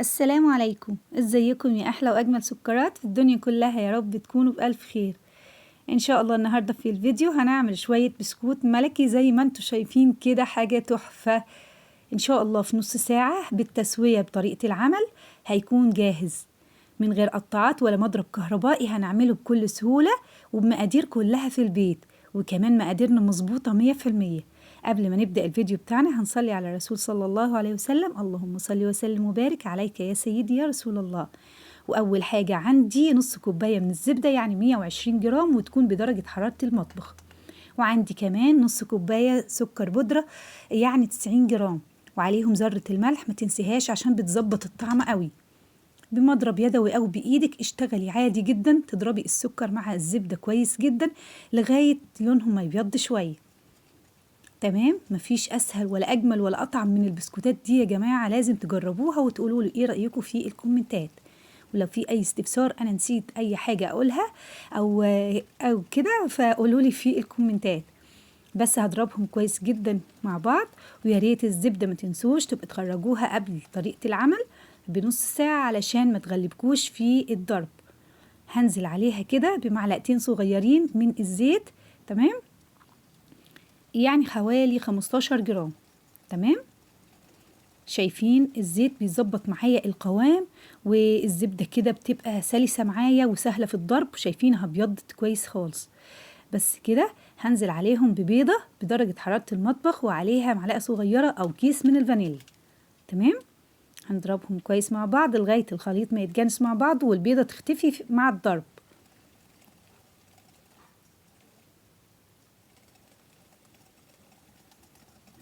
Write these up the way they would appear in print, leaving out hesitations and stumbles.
السلام عليكم، ازيكم يا احلى واجمل سكرات في الدنيا كلها؟ يا رب تكونوا بالف خير ان شاء الله. النهارده في الفيديو هنعمل شوية بسكوت ملكي زي ما انتم شايفين كده، حاجة تحفة ان شاء الله. في نص ساعة بالتسويه بطريقة العمل هيكون جاهز من غير قطاعات ولا مضرب كهربائي. هنعمله بكل سهولة وبمقادير كلها في البيت، وكمان مقاديرنا مظبوطة 100%. قبل ما نبدأ الفيديو بتاعنا هنصلي على الرسول صلى الله عليه وسلم. اللهم صل وسلم وبارك عليك يا سيدي يا رسول الله. وأول حاجة عندي نص كوباية من الزبدة، يعني 120 جرام، وتكون بدرجة حرارة المطبخ. وعندي كمان نص كوباية سكر بودرة، يعني 90 جرام، وعليهم ذرة الملح ما تنسيهاش عشان بتظبط الطعم قوي. بمضرب يدوي أو بإيدك اشتغلي عادي جدا، تضربي السكر مع الزبدة كويس جدا لغاية لونهم ما يبيض شوية. تمام، مفيش أسهل ولا أجمل ولا أطعم من البسكوتات دي يا جماعة، لازم تجربوها وتقولوا لي إيه رأيكم في الكومنتات. ولو في أي استفسار أنا نسيت أي حاجة أقولها أو كده فقولوا لي في الكومنتات. بس هضربهم كويس جدا مع بعض، ويا ريت الزبدة ما تنسوش تبقى تخرجوها قبل طريقة العمل بنص ساعة علشان ما تغلبكوش في الضرب. هنزل عليها كده بمعلقتين صغيرين من الزيت، تمام، يعني حوالي 15 جرام. تمام، شايفين الزيت بيظبط معايا القوام، والزبدة كده بتبقى سلسة معايا وسهلة في الضرب. شايفينها ابيضت كويس خالص. بس كده هنزل عليهم ببيضة بدرجة حرارة المطبخ، وعليها معلقة صغيرة أو كيس من الفانيليا. تمام، هنضربهم كويس مع بعض لغاية الخليط ما يتجانس مع بعض والبيضة تختفي مع الضرب.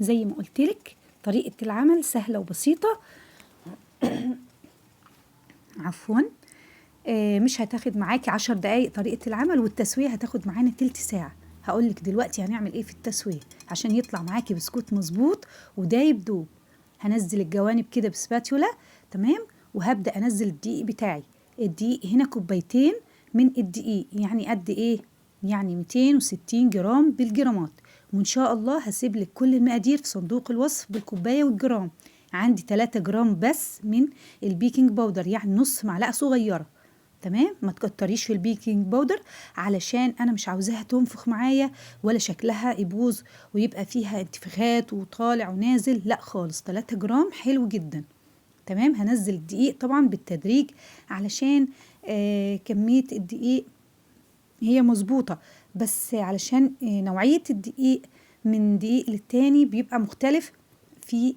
زي ما قلتلك طريقة العمل سهلة وبسيطة عفوا، مش هتاخد معاكي 10 دقايق طريقة العمل، والتسوية هتاخد معانا تلت ساعة. هقولك دلوقتي هنعمل ايه في التسوية عشان يطلع معاكي بسكوت مظبوط ودايب دوب. هنزل الجوانب كده بسباتيولا، تمام، وهبدأ انزل الدقيق بتاعي. الدقيق هنا كوبايتين من الدقيق، يعني قد ايه؟ يعني 260 جرام بالجرامات. وان شاء الله هسيب لك كل المقادير في صندوق الوصف بالكوبايه والجرام. عندي 3 جرام بس من ال baking powder، يعني نص معلقه صغيرة. تمام، ما تكتريش في ال baking powder علشان انا مش عاوزاها تنفخ معايا ولا شكلها يبوظ ويبقى فيها انتفاخات وطالع ونازل، لا خالص. 3 جرام حلو جدا. تمام، هنزل الدقيق طبعا بالتدريج علشان كمية الدقيق هي مظبوطة، بس علشان نوعية الدقيق من دقيق للتاني بيبقى مختلف في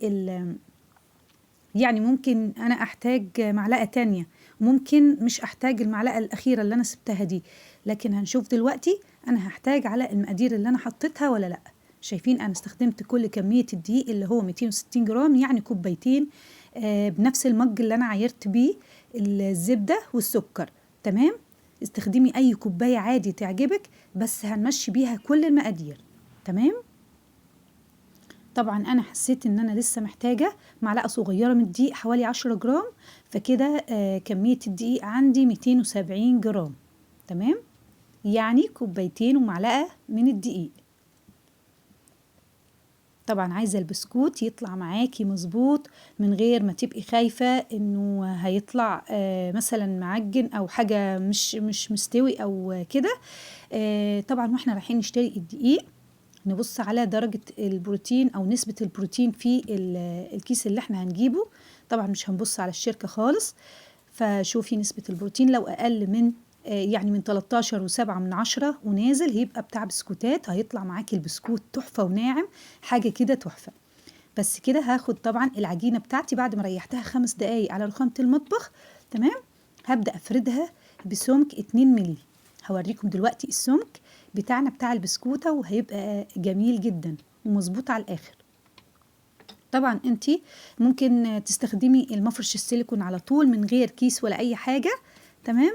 يعني ممكن انا احتاج معلقة تانية، ممكن مش احتاج المعلقة الاخيرة اللي انا سبتها دي، لكن هنشوف دلوقتي انا هحتاج على المقادير اللي انا حطيتها ولا لا. شايفين انا استخدمت كل كمية الدقيق اللي هو 260 جرام، يعني كوبايتين، بنفس المج اللي انا عايرت بيه الزبدة والسكر. تمام، استخدمي اي كوباية عادي تعجبك، بس هنمشي بيها كل المقادير. تمام، طبعا انا حسيت ان انا لسه محتاجة معلقة صغيرة من الدقيق حوالي 10 جرام، فكده كمية الدقيق عندي 270 جرام. تمام، يعني كوبايتين ومعلقة من الدقيق. طبعا عايزة البسكوت يطلع معاكي مظبوط من غير ما تبقي خايفة انه هيطلع مثلا معجن او حاجة مش مستوي او كده. طبعا واحنا رايحين نشتري الدقيق نبص على درجة البروتين او نسبة البروتين في الكيس اللي احنا هنجيبه. طبعا مش هنبص على الشركة خالص، فشوفي نسبة البروتين لو اقل من يعني من 13.7 ونازل هيبقى بتاع بسكوتات، هيطلع معاكي البسكوت تحفة وناعم، حاجة كده تحفة. بس كده هاخد طبعا العجينة بتاعتي بعد ما ريحتها 5 دقايق على رخامة المطبخ. تمام، هبدأ افردها بسمك 2 ملي. هوريكم دلوقتي السمك بتاعنا بتاع البسكوتة، وهيبقى جميل جدا ومظبوط على الآخر. طبعا انتي ممكن تستخدمي المفرش السيليكون على طول من غير كيس ولا اي حاجة. تمام،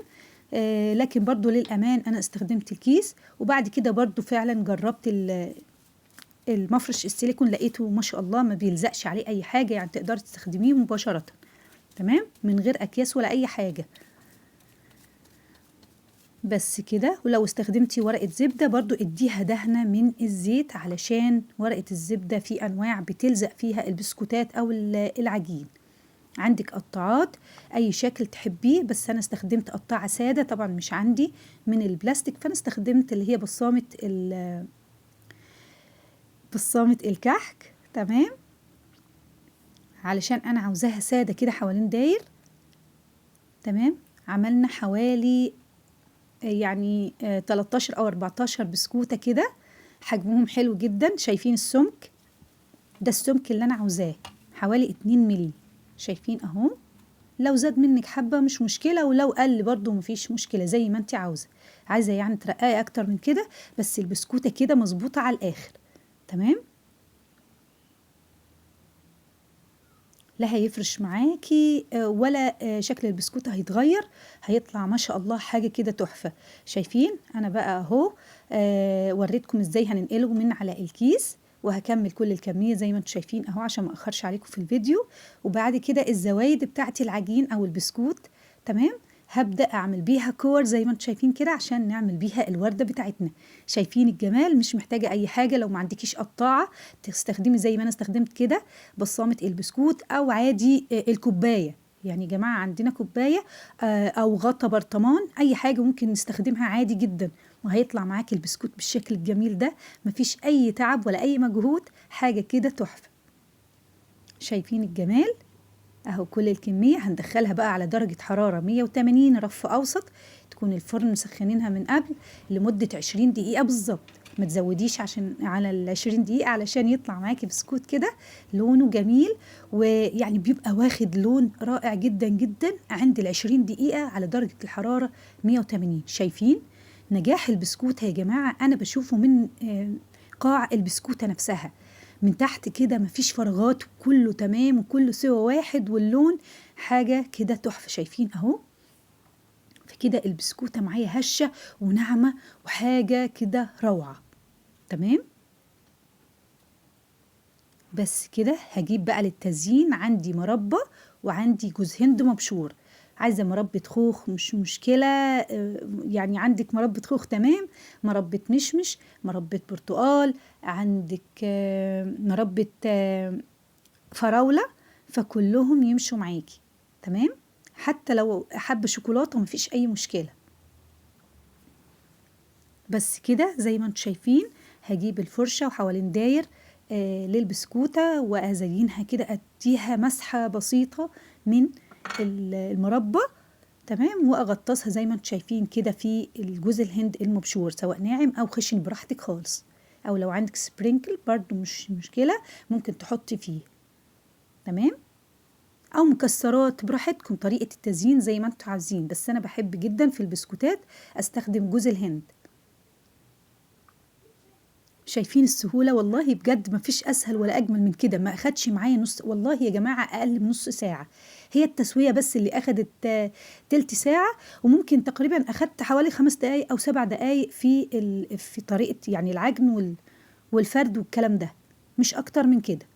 لكن برضو للأمان أنا استخدمت الكيس، وبعد كده برضو فعلا جربت المفرش السيليكون، لقيته ما شاء الله ما بيلزقش عليه أي حاجة، يعني تقدري تستخدميه مباشرة. تمام، من غير أكياس ولا أي حاجة. بس كده. ولو استخدمتي ورقة زبدة برضو اديها دهنة من الزيت، علشان ورقة الزبدة في أنواع بتلزق فيها البسكوتات أو العجين. عندك قطاعات اي شكل تحبيه، بس انا استخدمت قطاعه ساده، طبعا مش عندي من البلاستيك، فانا استخدمت اللي هي بصامه الكحك. تمام، علشان انا عاوزاها ساده كده حوالين داير. تمام، عملنا حوالي يعني 13 او 14 بسكوته كده، حجمهم حلو جدا. شايفين السمك ده؟ السمك اللي انا عاوزاه حوالي 2 ملي، شايفين اهو. لو زاد منك حبة مش مشكلة، ولو قل برضو مفيش مشكلة، زي ما انت عاوزة. عايزة يعني ترققي اكتر من كده، بس البسكوتة كده مظبوطة على الاخر. تمام، لا هيفرش معاكي ولا شكل البسكوتة هيتغير، هيطلع ما شاء الله حاجة كده تحفة. شايفين انا بقى اهو وريتكم ازاي هننقله من على الكيس، وهكمل كل الكمية زي ما انتم شايفين اهو عشان ما اخرش عليكم في الفيديو. وبعد كده الزوايد بتاعتي العجين او البسكوت، تمام، هبدأ اعمل بيها كور زي ما انتم شايفين كده عشان نعمل بيها الوردة بتاعتنا. شايفين الجمال؟ مش محتاجة اي حاجة. لو ما عندكيش قطاعة تستخدمي زي ما انا استخدمت كده بصامة البسكوت، او عادي الكوباية. يعني يا جماعة عندنا كوباية او غطا برطمان، اي حاجة ممكن نستخدمها عادي جدا، وهيطلع معاكي البسكوت بالشكل الجميل ده، مفيش اي تعب ولا اي مجهود، حاجة كده تحفة. شايفين الجمال اهو؟ كل الكمية هندخلها بقى على درجة حرارة 180 رف اوسط، تكون الفرن مسخنينها من قبل لمدة 20 دقيقة بالظبط. ما تزوديش عشان على ال 20 دقيقة علشان يطلع معاكي بسكوت كده لونه جميل، ويعني بيبقى واخد لون رائع جدا جدا عند ال 20 دقيقة على درجة الحرارة 180. شايفين نجاح البسكوت يا جماعة؟ أنا بشوفه من قاع البسكوتة نفسها من تحت كده، مفيش فراغات، وكله تمام وكله سوا واحد، واللون حاجة كده تحفة. شايفين أهو؟ فكده البسكوتة معايا هشة وناعمة وحاجة كده روعة. تمام، بس كده هجيب بقى للتزيين عندي مربى وعندي جوز هند مبشور. عايزة مربى خوخ مش مشكلة، يعني عندك مربى خوخ تمام، مربى مشمش، مربى برتقال، عندك مربى فراولة، فكلهم يمشوا معاكي. تمام، حتى لو حبة شوكولاتة مفيش أي مشكلة. بس كده زي ما انتم شايفين هجيب الفرشة وحوالين داير للبسكوتة وأزينها كده، أديها مسحة بسيطة من المربى. تمام، واغطسها زي ما انتم شايفين كده في الجوز الهند المبشور، سواء ناعم او خشن براحتك خالص، او لو عندك sprinkle برضو مش مشكلة ممكن تحطي فيه. تمام، او مكسرات براحتكم، طريقة التزيين زي ما انتم عاوزين، بس انا بحب جدا في البسكوتات استخدم جوز الهند. شايفين السهولة؟ والله بجد مفيش أسهل ولا أجمل من كده. ما أخدش معايا نص، والله يا جماعة أقل من نص ساعة، هي التسوية بس اللي أخدت تلت ساعة، وممكن تقريبا أخدت حوالي 5 دقايق أو 7 دقايق في طريقة يعني العجن والفرد والكلام ده، مش أكتر من كده.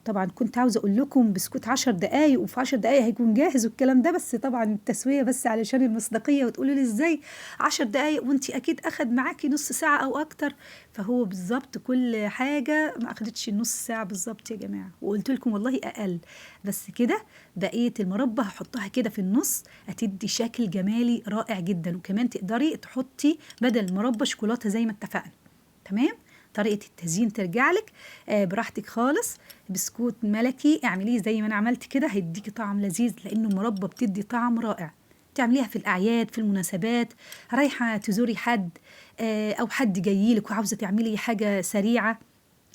طبعا كنت عاوزة أقول لكم بسكوت 10 دقايق وفي 10 دقايق هيكون جاهز والكلام ده، بس طبعا التسوية بس علشان المصداقية، وتقولوا لي ازاي 10 دقايق وانتي أكيد أخد معاكي نص ساعة أو أكتر، فهو بالظبط كل حاجة ما أخدتش نص ساعة بالظبط يا جماعة، وقلت لكم والله أقل. بس كده بقية المربى هحطها كده في النص، هتدي شكل جمالي رائع جدا، وكمان تقدري تحطي بدل المربى شوكولاتة زي ما اتفقنا. تمام، طريقة التزيين ترجع لك براحتك خالص. بسكوت ملكي اعمليه زي ما انا عملت كده، هيديكي طعم لذيذ لانه المربى بتدي طعم رائع. تعمليها في الاعياد، في المناسبات، رايحة تزوري حد او حد جايلك وعاوزة تعملي حاجة سريعة،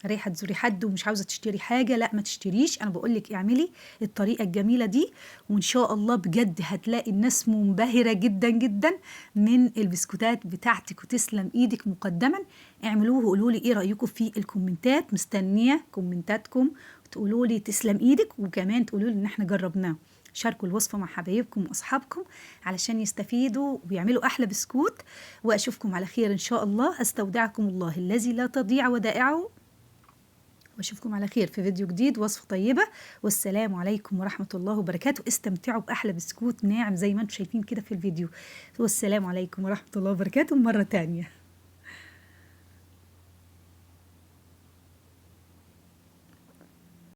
رايحة تزوري حد ومش عاوزة تشتري حاجة، لا ما تشتريش، انا بقولك اعملي الطريقة الجميلة دي، وان شاء الله بجد هتلاقي الناس منبهرة جدا جدا من البسكوتات بتاعتك، وتسلم ايدك مقدما. اعملوه وقولوا لي ايه رأيكم في الكومنتات، مستنية كومنتاتكم تقولوا لي تسلم ايدك، وكمان تقولوا لي ان احنا جربناه. شاركوا الوصفة مع حبايبكم وأصحابكم علشان يستفيدوا ويعملوا أحلى بسكوت، وأشوفكم على خير إن شاء الله. أستودعكم الله الذي لا تضيع ودائعه، واشوفكم على خير في فيديو جديد وصفة طيبة، والسلام عليكم ورحمة الله وبركاته. استمتعوا بأحلى بسكوت ناعم زي ما انتم شايفين كده في الفيديو، والسلام عليكم ورحمة الله وبركاته مرة تانية.